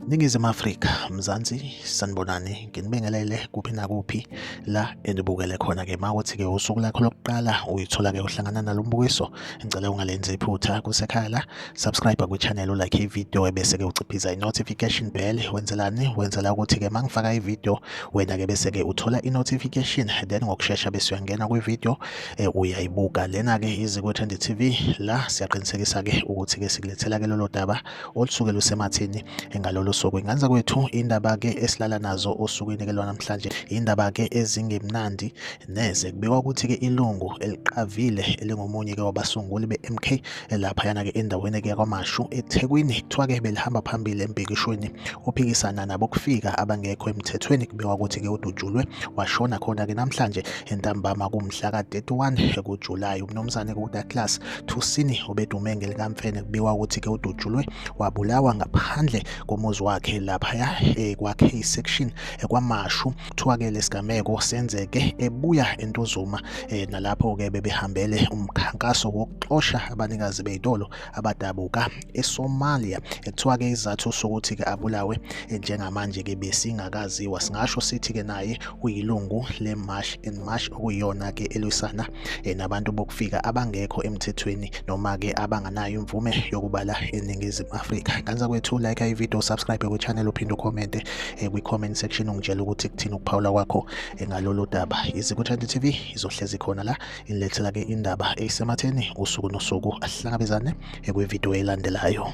Ningizimu Afrika, Mzansi, sanibonani, nginibingelele kuphi nakuphi la enibukele khona-ke. Uma kuthi-ke usuku lakho lokuqala uyithola-ke uhlangana nalo mbukiso, ngicela ungalenzi iphutha kusekhaya la, subscribe kwi-channel, ulike i-video ebese-ke uciphiza i-notification bell. Wenzelani? Wenzela ukuthi-ke uma ngifaka i-video wena-ke bese-ke uthola i-notification, then ngokushesha bese uyangena kwi-video uyayibuka. Lena-ke Iziko Trend TV, la siyaqinisekisa-ke ukuthi-ke sikulethela-ke lolo daba olusuke lusematheni ngalolu suku. Inganza kwethu indaba-ke esilala nazo osukwini-ke lwanamhlanje, indaba-ke ezingemnandi neze. Kubikwa ukuthi-ke ilungu eliqavile elingomunye-ke wabasunguli be-MK laphayana-ke endaweni-ke yakwaMashu eThekwini, kuthiwa-ke belihamba phambili embhikishweni ophikisana nabokufika abangekho emthethweni. Kubikwa ukuthi-ke udutshulwe washona khona-ke namhlanje entambama kumhla ka-31 kuJulayi. Umnumzane uDouglas Thusini obedume ngelikamfene kubikwa ukuthi-ke udutshulwe wabulawa ngaphandle komuzi wakhe laphaya kwa-K section kwaMashu. Kuthiwa-ke lesigameko senzeke ebuya eNtuzuma nalapho-ke bebehambele umkhankaso wokuxosha abanikazi bey'tolo abadabuka eSomalia. Kuthiwa-ke isizathu sokuthi-ke abulawe njengamanje-ke besingakaziwa. Singasho sithi-ke naye uyilungu le-March and March, okuyiyona-ke elwisana nabantu bokufika abangekho emthethweni noma-ke abanganayo imvume yokubala eNingizimu Afrika. Kanza kwethu, like i-video, subscribe kwi-channel, uphinde ukhomente kwi-comment section ungitshela ukuthi kuthini ukuphawula kwakho ngalolu daba. Iziko Trend TV izohlezi khona la inilethela-ke indaba eyisematheni usuku nosuku. Asihlangabezane kwividiyo elandelayo.